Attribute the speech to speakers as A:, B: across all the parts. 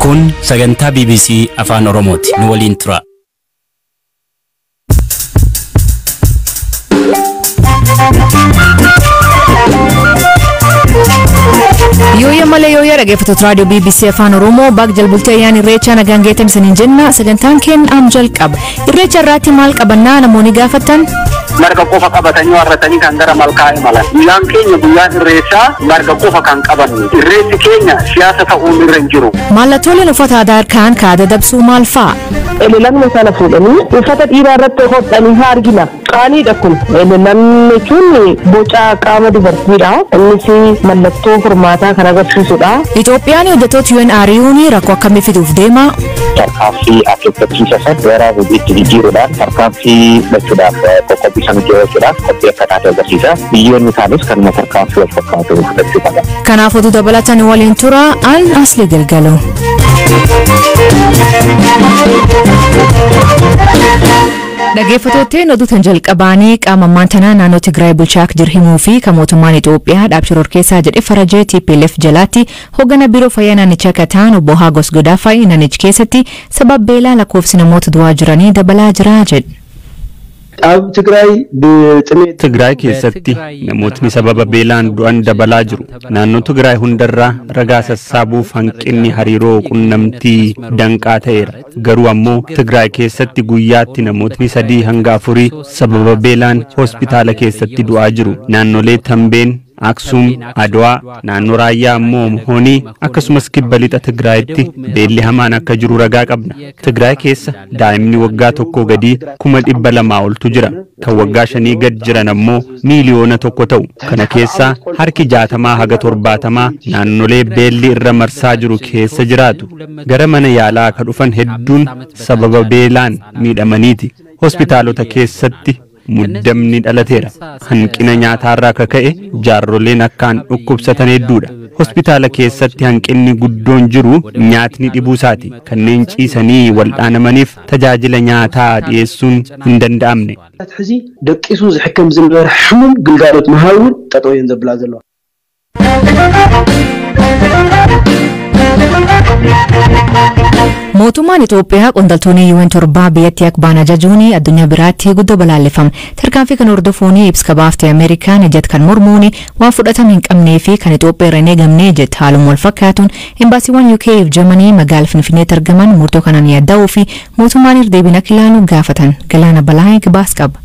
A: Kun sagantaa BBC Afaan Oromooti. Nu waliin tura.
B: Yooyya malee yooyya dhaggeeffattoota raadiyoo BBC Afaan Oromoo baag jalbultii ayyaana Irreechaa nagaan geetan isiniin jenna. Sagantaan keenya am jalqaba. Irreecha irraatti maal qabannaa namoonni gaafatan?
C: Marga qofa qabatanii warratanii kan gara malkaa imalan. Guyyaan keenya guyyaan Irreechaa marga qofa kan qabannu. Irreessi keenya siyaasa ta'uun irra hin jiru.
B: Mallattooleen uffata aadaa harkaan kaada dabsuu maal fa'a?
D: Elelanuma sana fuudhanii uffata dhiiraa irratti hodhanii haa argina. Qaaniidha kun. Elelan jechuun boca qaama dubartiidha. Innis mallattoo hormaataa kan agarsiisudha.
B: Itoophiyaan hojjettoota UN ari'uun rakkoo akkamii fiduuf deema?
E: Tarkaanfii akeekkachiisa san gara hojiitti jijjiiruudhaan tarkaanfii fudhachuudhaaf qoqqobbii sana jechuudhaaf qophii akka taate agarsiisa. Biyyoonni isaanis kanuma tarkaanfii wal fakkaatu fudhachuu qaban.
B: Kanaaf oduu dabalatan waliin tura an Asli Galgalo. Dhaggeeffattootni oduu tan jalqabaanii qaama ammaan tanaa naannoo Tigraay bulchaa akka jiru himuu fi kan mootummaan Itoophiyaa dhaabsha shororkeessaa jedhe farajee TPLF jalaatti hoogganaa biiroo fayyaa naannichaa akka ta'an obbo Hagos Godaafay naannicha keessatti sababa beelaa lakkoofsi namoota du'aa jiranii dabalaa jira jedhe.
F: Tigraay keessatti namootni sababa beelaan du'an dabalaa jiru. Naannoo Tigraay hundarraa ragaa sassaabuuf hanqinni hariiroo qunnamtii danqaa ta'eera. Garuu ammoo Tigraay keessatti guyyaatti namootni 3 hanga 4 sababa beelaan hospitaala keessatti du'aa jiru. Naannolee Tambeen, Aksuum, Adwaa, naannoo Raayyaa ammoo Moonii akkasumas kibba lixa Tigraayitti beelli hamaan akka jiru ragaa qabna. Tigraay keessa daa'imni waggaa 1 gadii 200,000 oltu jira. Kan waggaa 5 gad jiran ammoo miiliyoona 1 ta'u. Kana keessaa harki 60 haga 70 naannolee beelli irra marsaa jiru keessa jiraatu. Gara mana yaalaa ka dhufan hedduun sababa beelaan miidhamaniiti. Hospitaalota keessatti muddamni dhalateera. Hanqina nyaataarraa akka ka'e jaarroleen akkaan dhukkubsatan hedduudha. Hospitaala keessatti hanqinni guddoon jiru nyaatni dhibuu isaati. Kanneen ciisanii waldhaanamaniif tajaajila nyaataa dhiyeessuun hin danda'amne.
G: ሕዚ ደቂሱ ዝሕከም ዝነበረ ሕሙም ግልጋሎት ምሃብ እውን ጠጠው እየን ዘብላ ዘለዋ።
B: Mootummaan Itoophiyaa qondaaltonni UN torbaa biyyattii akka ba'an ajajuun addunyaa biraatti guddoo balaaleffama. Tarkaanfii kan hordofuun ibsa baaftee Ameerikaan ejjeta kan mormuun waan fudhatama hin qabnee fi kan Itoophiyaa irra hin eegamne jette. Haaluma wal fakkaatuun embaasiiwwan UK fi Germany magaalaa Finfinneetti argaman murtoo kanaan yaadda'uu fi mootummaan irra deebiin akka ilaalu gaafatan. Galaana Balaa gabaas qaba.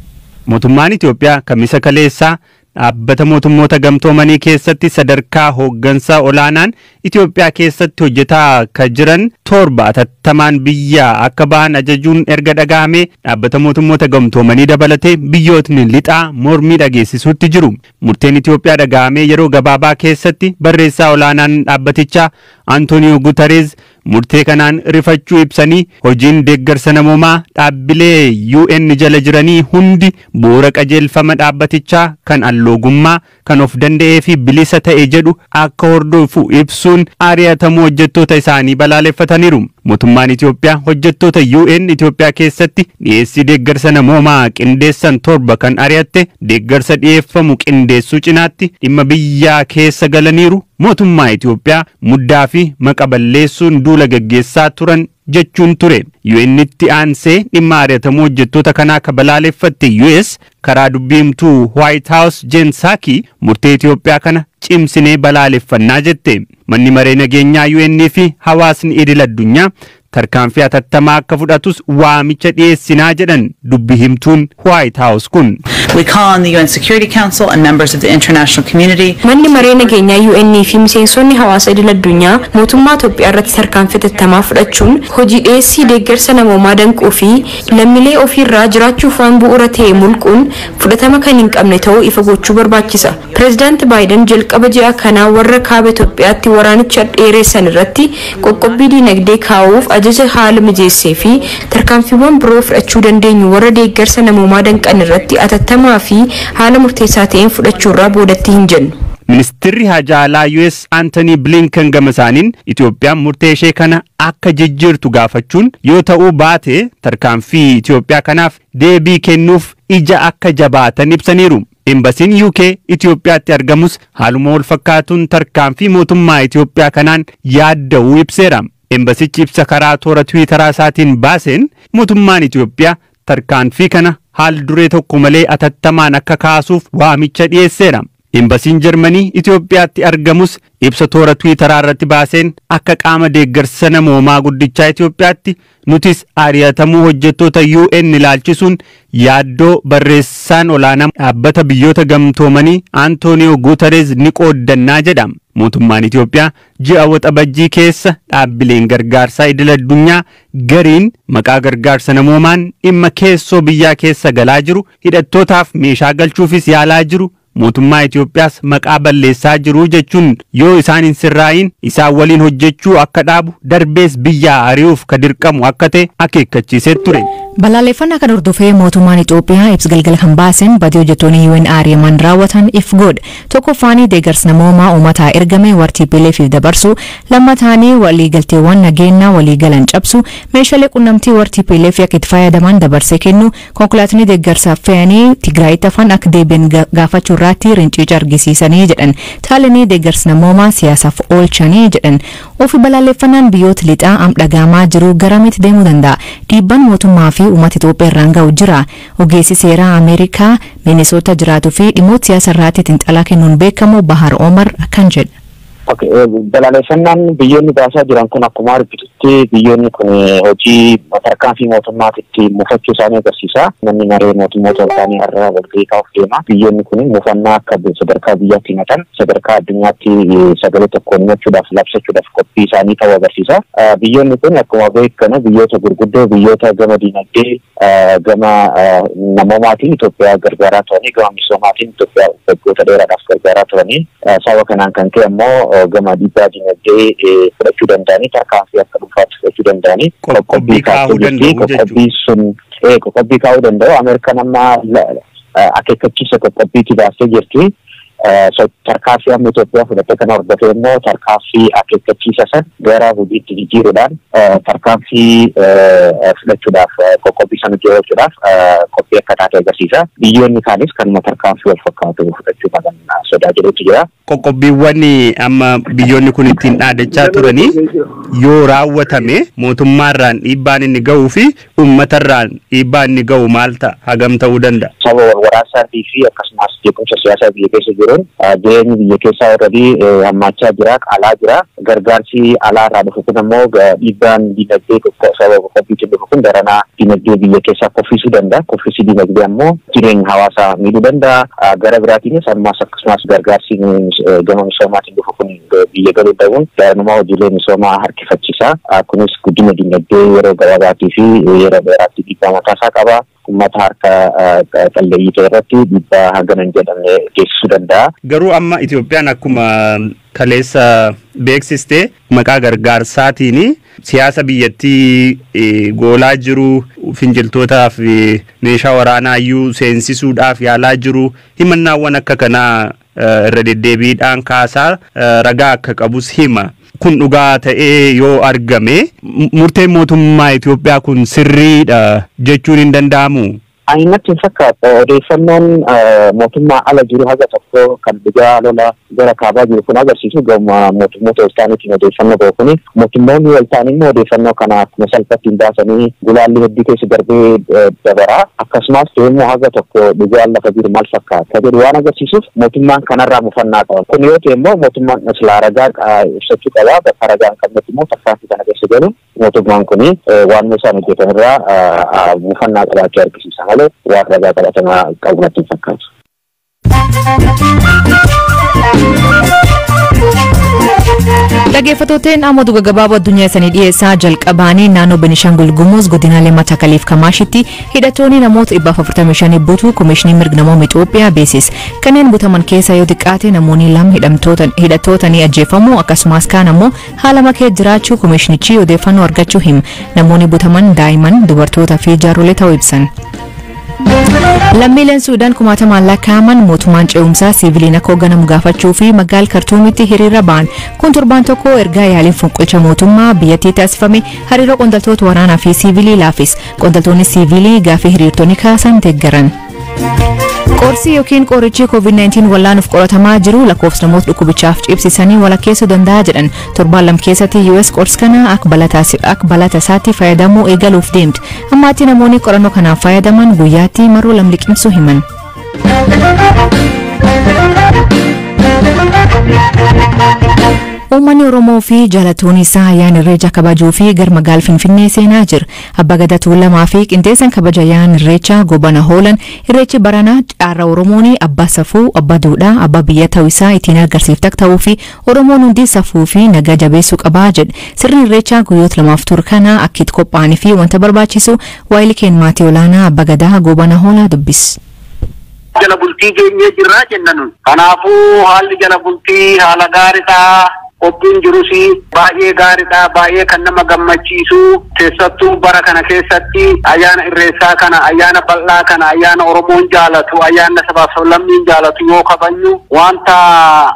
F: Mootummaan Itoophiyaa Kamisa kaleessaa dhaabbata mootummoota gamtoomanii keessatti sadarkaa hooggansaa olaanaan Itoophiyaa keessatti hojjetaa ka jiran torba atattamaan biyyaa akka bahan ajajuun erga dhagahame dhaabbata mootummoota gamtoomanii dabalatee biyyootni lixaa mormii dhageessisuutti jiru. Murteen Itoophiyaa dhagahame yeroo gabaabaa keessatti barreessaa olaanaan dhaabbatichaa Antonio Guterres murtee kanaan rifachuu ibsanii, hojiin deeggarsa namoomaa dhaabbilee UN jala jiranii hundi bu'uura qajeelfama dhaabbatichaa kan alloogummaa kan of danda'ee fi bilisa ta'e jedhu akka hordofu ibsuun ari'atamuu hojjettoota isaanii balaaleffataniiru. Mootummaan Itoophiyaa hojjettoota UN Itoophiyaa keessatti dhiyeessii deeggarsa namoomaa qindeessan torba kan ari'atte deeggarsa dhiyeeffamu qindeessuu cinaatti dhimma biyyaa keessa galaniiru, mootummaa Itoophiyaa muddaa fi maqa balleessuun duula gaggeessaa turan jechuun ture. UN'tti aansee dhimma ari'atamuu hojjettoota kanaa akka balaaleffatte US karaa dubbiimtuu White House Jen Psaki murtee Itoophiyaa kana cimsinee balaaleffannaa jette. Manni maree nageenyaa UN fi hawaasni idil addunyaa tarkaanfii hatattamaa akka fudhatus waamicha dhiyeessinaa jedhan dubbi himtuun White House kun.
H: We call on the UN Security Council and members of the international community
I: Manni maree nageenyaa UN fi miseensonni hawaasa idil addunyaa mootummaa Itoophiyaa irratti tarkaanfii hatattamaa fudhachuun hojii dhiyeessii deeggarsa namoomaa danquu fi lammiilee ofiirraa jiraachuuf waan bu'uura ta'e mulquun fudhatama kan hin qabne ta'uu ifa gochuu barbaachisa. Pireezidaanti Baayiden jalqaba ji'a kanaa warra kaaba Itoophiyaatti waraanicha dheeressan irratti qoqqobbii diinagdee kaa'uuf ajaja haala mijeessee fi tarkaanfiiwwan biroo fudhachuu dandeenyu warra deeggarsa namoomaa danqan irratti atattamaa fi haala murteessaa ta'een fudhachuurraa boodatti hin jennu.
F: Ministeerri Haajaa Alaa US Anthony Blinken gama isaaniin Itoophiyaan murtee ishee kana akka jijjiirtu gaafachuun, yoo ta'uu baate tarkaanfii Itoophiyaa kanaaf deebii kennuuf ija akka jabaatan ibsaniiru. Embasiin UK Itoophiyaatti argamus haaluma wal fakkaatuun tarkaanfii mootummaa Itoophiyaa kanaan yaadda'uu ibseera. Embasichi ibsa karaa toora Tiwiitaraa isaatiin baaseen mootummaan Itoophiyaa tarkaanfii kana haal duree tokko malee atattamaan akka kaasuuf waamicha dhiyeesseera. Embasiin Jarmanii Itoophiyaatti argamus ibsa toora Tiwiitaraa irratti baaseen akka qaama deeggarsa namoomaa guddichaa Itoophiyaatti nutis ari'atamuu hojjettoota UN ilaalchisuun yaaddoo barreessaan olaanaa dhaabbata biyyoota gamtoomanii Antooniyoo Guutereez ni qooddannaa jedha. Mootummaan Itoophiyaa ji'a Waxabajjii keessa dhaabbileen gargaarsaa idil addunyaa gariin maqaa gargaarsa namoomaan dhimma keessoo biyyaa keessa galaa jiru, hidhattootaaf meeshaa galchuufis yaalaa jiru, mootummaa Itoophiyaas maqaa balleessaa jiru jechuun yoo isaan hin sirraayin isaan waliin hojjechuu akka dhaabu, darbees biyyaa ari'uuf ka dirqamu akka ta'e akeekkachiisee ture.
B: Balaaleffannaa kan hordofee mootummaan Itoophiyaa ibsa galgala kan baaseen badii hojjettoonni UN ari'aman raawwatan if godhe. Tokkoffaanii deeggarsa namoomaa uummataa ergame warra TPLFif dabarsu, lammataanii waliigalteewwan nageenyaa waliigalan cabsu, meeshaalee qunnamtii warra TPLF akka itti fayyadaman dabarsee kennu, konkolaattonni deeggarsaaf fe'anii Tigraayitti hafan akka deebiin gaafachuu irratti rinciica argisiisanii jedhan. Taalanii deeggarsa namoomaa siyaasaaf oolchanii jedhan. Ofi balaaleffannaan biyyoota lixaa am dhagahamaa jiru garamitti deemuu danda'a? Dhiibbaan mootummaa fi uummata Itoophiyaa irraan ga'u jira. Ogeessi seeraa Ameerikaa Minisoota jiraatuu fi dhimmoota siyaasa irratti xiinxalaa kennuun beekamu Bahar Omar akkan jedha.
E: Balaaleffannaan biyyoonni baasaa jiran kun akkuma argitutti biyyoonni kun hojii tarkaanfii mootummaatitti mufachuu isaanii agarsiisa. Manni maree mootummoota isaanii har'a walgahii kaa'uuf deema. Biyyoonni kun mufannaa akka sadarkaa biyyaatti himatan, sadarkaa addunyaatti sagalee tokkoon himachuudhaaf, labsachuudhaaf qophii isaanii ta'uu agarsiisa. Biyyoonni kun akkuma beekamu biyyoota gurguddoo, biyyoota gama dinagdee, gama namoomaatiin Itoophiyaa gargaaraa turanii, gama misoomaatiin Itoophiyaa waggoota dheeraadhaaf gargaaraa turanii, sababa kanaan kan ka'e immoo gama dhiibbaa dinagdee fudhachuu danda'anii, tarkaanfii akka dhuunfaatti fudhachuu danda'anii
F: qoqqobbii kaa'uu danda'u.
E: Qoqqobbii sun qoqqobbii kaa'uu danda'u. Ameerikaan amma akeekkachiisa qoqqobbiitti baastee jirti. Tarkaanfii amma Itoophiyaa fudhatte kana hordofee immoo tarkaanfii akeekkachiisa san gara hojiitti jijjiiruudhaan tarkaanfii fudhachuudhaaf, qoqqobbii sana hojjechuudhaaf qophii akka taate agarsiisa. Biyyoonni kaanis kanuma tarkaanfii wal fakkaatu fudhachuu qaban sodaa jedhutu jira.
F: Qoqqobbiiwwan amma biyyoonni kun ittiin dhaadachaa turanii yoo raawwatame mootummaarraan dhiibbaan inni ga'uu fi uummatarraan dhiibbaan inni ga'u maal ta'a? Hagam ta'uu danda'a?
E: Saba wal waraansaatii fi akkasumas jeequmsa siyaasaa biyya keessa jiruun jireenyi biyya keessaa already hammaachaa jira, qaalaa jira. Gargaarsi alaarraa dhufu kun ammoo dhiibbaan dinagdee sababa qoqqobbiitiin dhufu kun daranaa dinagdee biyya keessaa kuffisuu danda'a. Kuffisi dinagdee ammoo jireenya hawaasaa miidhuu danda'a. Gara biraatiinis ammas akkasumas gargaarsi gama misoomaatiin dhufu kun biyya galuu dhabuun daranuma hojiilee misoomaa harkifachiisa. Kunis guddina dinagdee yeroo gabaabaatii fi yeroo dheeraatti dhiibbaa mataasaa qaba. Uummata harka qalleeyyii ta'e irratti dhiibbaa hangana hin jedhamne geessisuu danda'a.
F: Garuu amma Itoophiyaan akkuma kaleessa beeksiste maqaa gargaarsaatiin siyaasa biyyattii goolaa jiru, finciltootaaf meeshaa waraanaa iyyuu seensisuudhaaf yaalaa jiru, himannaawwan akka kanaa irra deddeebiidhaan kaasaa ragaa akka qabus hima. Kun dhugaa ta'ee yoo argame murteen mootummaa Itoophiyaa kun sirriidha jechuun hin danda'amu?
E: Ani natti hin fakkaatu. Odeeffannoon mootummaa ala jiru haga tokko kan dhugaa lola gara kaabaa jiru kun agarsiisu gama mootummoota waltaaniitiin odeeffannoo ba'u kuni, mootummoonni waltaan immoo odeeffannoo kana akkuma salphatti hin baasanii, gulaalli hedduu keessa darbee dabara. Akkasumas immoo haga tokko dhugaan lafa jiru maal fakkaata jedhu waan agarsiisuuf mootummaan kanarraa mufannaa qaba. Kun yoo ta'e immoo mootummaan silaa ragaa ibsachuu qaba. Bakka ragaa hin qabnetti immoo tarkaanfii kana keessa galu mootummaan kuni waan isaan hojjetan irraa mufannaa qabaachuu argisiisa malee waan ragaa qabatamaa qabu natti hin fakkaatu.
B: Dhaggeeffattooteen amma oduu gaggabaaboo addunyaa isanii dhiyeessaa. Jalqabaanii naannoo Benishaangul Gumuz godinaalee Matakaliif Kamaashitti hidhattoonni namoota 445 butuu Komishinii Mirga Namooma Itoophiyaa beeksise. Kanneen butaman keessaa yoo xiqqaate namoonni lama hidhattootanii ajjeefamu, akkasumas kaan ammoo haala makee jiraachuu komishinichi odeeffannoo argachuu hima. Namoonni butaman daa'imman, dubartootaa fi jaarrolee ta'uu ibsan. Lammiileen Suudaan kumaatamaan lakkaa'aman mootummaan ce'umsaa siviiliin akka hoogganamu gaafachuu fi magaala Kartuumitti hiriira ba'an. Kun torbaan tokko ergaa yaaliin fonqolcha mootummaa biyyattii taasifame hariiroo qondaaltota waraanaa fi siivilii laafis. Qondaaltonni siivilii gaafii hiriirtonni kaasan deeggaran. Qorsi yookiin qorichi COVID-19 wallaanuuf qoratamaa jiru lakkoofsa namoota dhukkubichaaf cibsisanii walakkeessuu danda'a jedhan. Torbaan 2 keessatti US qorsi kana akka balaa tasaatti fayyadamuu eegaluuf deemti. Ammaatti namoonni qorannoo kanaaf fayyadaman guyyaatti marroo 2 liqimsuu himan. Uummanni Oromoo fi jaallattoonni isaa ayyaana Irreechaa kabajuu fi gara magaalaa Finfinnee seenaa jira. Abbaa Gadaa Tuulamaa fi qindeessaan kabaja ayyaana Irreechaa Goobana Hoolan Irreechi baranaa caarraa Oromoon abbaa safuu, abbaa duudhaa, abbaa biyya ta'uu isaa ittiin agarsiiftak ta'uu fi Oromoon hundi safuu fi nagaa jabeessuu qabaa jedhe. Sirni Irreechaa guyyoota 2f turu kana akka itti qophaa'anii fi wanta barbaachisu waayilii keen maatii olaanaa Abbaa Gadaa Goobana Hoolaa dubbis.
C: Jala bultii geenyee jirraa jenna nun. Kanaafuu haalli jala bultii haala gaariidha. Qophiin jirus baay'ee gaariidha. Baay'ee kan nama gammachiisu. Keessattuu bara kana keessatti ayyaana Irreessaa kana, ayyaana bal'aa kana, ayyaana Oromoon jaalatu, ayyaana sabaaf sablammiin jaalatu yoo kabajnu wanta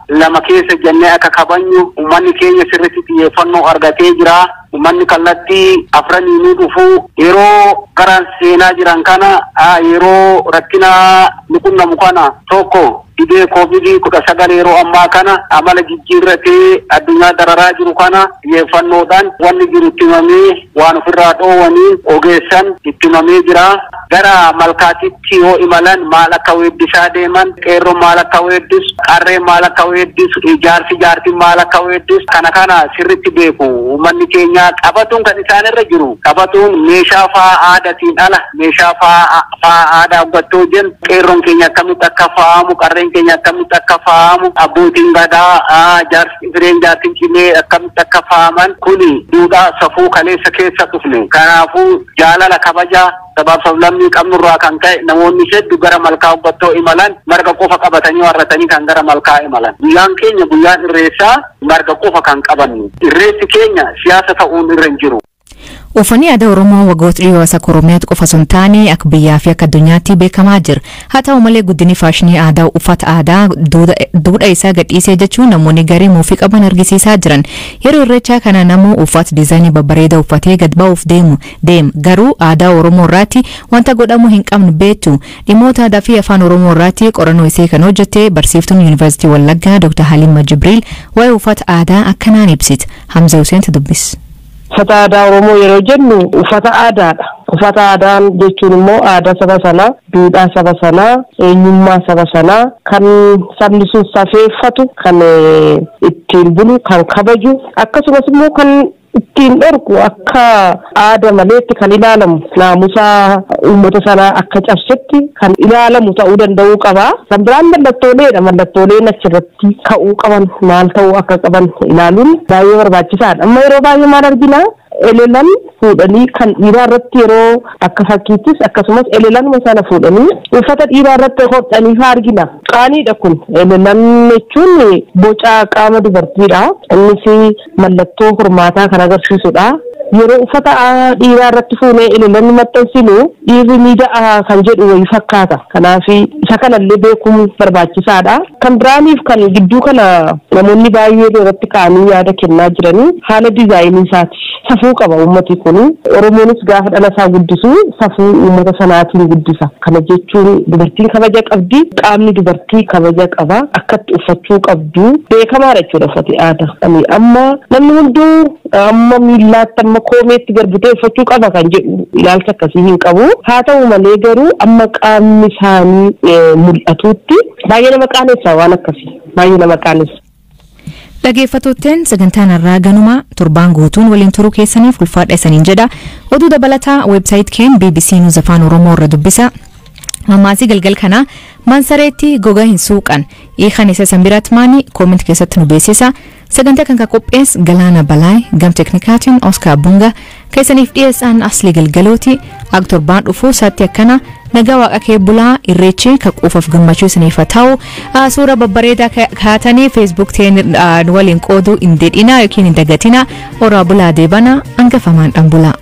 C: lama keessa jennee akka kabajnu uummanni keenya sirriitti xiyyeeffannoo argatee jira. Uummanni kallattii afraniinuu dhufu yeroo garaan seenaa jiran kana, yeroo rakkina nu qunnamu kana, tokko dhibee COVID-19 yeroo ammaa kana amala jijjiirratee addunyaa dararaa jiru kana xiyyeeffannoodhaan wanni jiru itti himamee waan ofirraa dhoowwanii ogeessan itti himamee jira. Gara malkaatitti yoo imalan maal akka weeddisaa deeman, qeerroon maal akka weeddisu, qarreen maal akka weeddisu, ijaarsi jaartiin maal akka weeddisu, kana kana sirriitti beeku. Uummanni keenya qabatuun kan isaanirra jiru qabatuun meeshaa fa'aa aadaatiin ala meeshaa fa'aa aadaa uggattoo jennu qeerroon keenya akkamitti akka fa'aamu, qarreen keenya akkamitti akka fa'aamu, abbootiin gadaa jaarsi fireen jaartiin cimee akkamitti akka fa'aaman kuni duudhaa safuu kaleessa keessa dhufne. Kanaafuu jaalala kabaja sabaaf sablammii qabnurraa kan ka'e namoonni hedduu gara malkaa uggattoo imalan marga qofa qabatanii warratanii kan gara malkaa imalan. Guyyaan keenya guyyaan Irreessaa marga qofa kan qabannu. Irreessi keenya siyaasa ta'uun irra hin jiru.
B: Uffanni aadaa Oromoo waggoota dhiyoo as akka Oromiyaatti qofa osoo hin taane akka biyyaa fi akka addunyaatti beekamaa jira. Haa ta'u malee guddinni faashinii aadaa uffata aadaa duudhaa isaa gadhiisee jechuun namoonni garee muufii qaban argisiisaa jiran. Yeroo Irreechaa kana namuu uffata diizaayinii babbareedaa uffatee gad ba'uuf deemu deema. Garuu aadaa Oromoo irratti wanta godhamuu hin qabnu beektu. Dhimmoota aadaa fi afaan Oromoo irratti qorannoo isee kan hojjette barsiiftuun Yuunivarsiitii Wallaggaa Dr. Halima Jibriil waa'ee uffata aadaa akkanaan ibsiti. Hamza Huseentu dubbis.
D: Uffata aadaa Oromoo yeroo jennu uffata aadaadha. Uffata aadaan jechuun immoo aadaa saba sanaa, duudhaa saba sanaa, eenyummaa saba sanaa kan sabni sun safeeffatu, kan ittiin bulu, kan kabaju, akkasumas immoo kan ittiin dhorku akka aada maleetti kan ilaalamu naamusa uummata sanaa akka cabsetti kan ilaalamu ta'uu danda'uu qaba. Kan biraan mallattooleedha. Mallattooleen achirratti ka'uu qaban maal ta'uu akka qaban ilaaluun baay'ee barbaachisaadha. Amma yeroo baay'ee maal argina? Elelan fuudhanii kan dhiiraa irratti yeroo akka fakkiittis akkasumas elelanuma sana fuudhanii uffata dhiiraa irratti hodhanii fa'aa argina. Qaaniidha kun. Elelan jechuun boca qaama dubartiidha. Innis mallattoo hormaataa kan agarsiisudha. Yeroo uffata dhiiraa irratti fuunee elelan maxxansinu dhiirri ni da'a kan jedhu wayii fakkaata. Kanaaf isa kanallee beekuun barbaachisaadha. Kan biraaniif kan gidduu kana namoonni baay'ee irratti ka'anii yaada kennaa jiranii haala diizaayinii isaati. Safuu qaba uummati kun. Oromoonis gaafa dhala isaa guddisu safuu uummata sanaatiin guddisa. Kana jechuun dubartiin kabaja qabdi, qaamni dubartii kabaja qaba, akkatti uffachuu qabdu beekamaadha jechuudha uffati aadaa. Amma namni hunduu amma miillaatti amma koomeetti garbutee uffachuu qaba kan jedhu ilaalcha akkasii hin qabu. Haa ta'u malee garuu amma qaamni isaanii mul'atutti baay'ee nama qaanessa waan akkasii baay'ee nama qaanessa.
B: Dhaggeeffattootni sagantaan irraa ganuma torbaan guutuun waliin turuu keessaniif ulfaadha isaniin jedha. Oduu dabalataa weebsaayit keen BBC News Afaan Oromoo irra dubbisa. Mammaasii galgal kanaa mansareetti goga hin suuqan. Hiikan isa san biratti maani koomenti keessatti nu beeksisa. Sagantaa kan qophees Galaana Balaay gam teknikaatiin Oscar Bunga keessaniif dhiyeessaan Asli Galgalooti. Ak torbaan dhufuu isaatti akkana nagaa waaqa kee bulaa Irreechi ka quufaaf gammachuu isiniif haa ta'u. Suura babbareedaa kaatanii feesbuuk teen waliin qooduu hin dedhina yookiin hin dagatina. Horaa bulaa deebana hangafamaan dhan bulaa.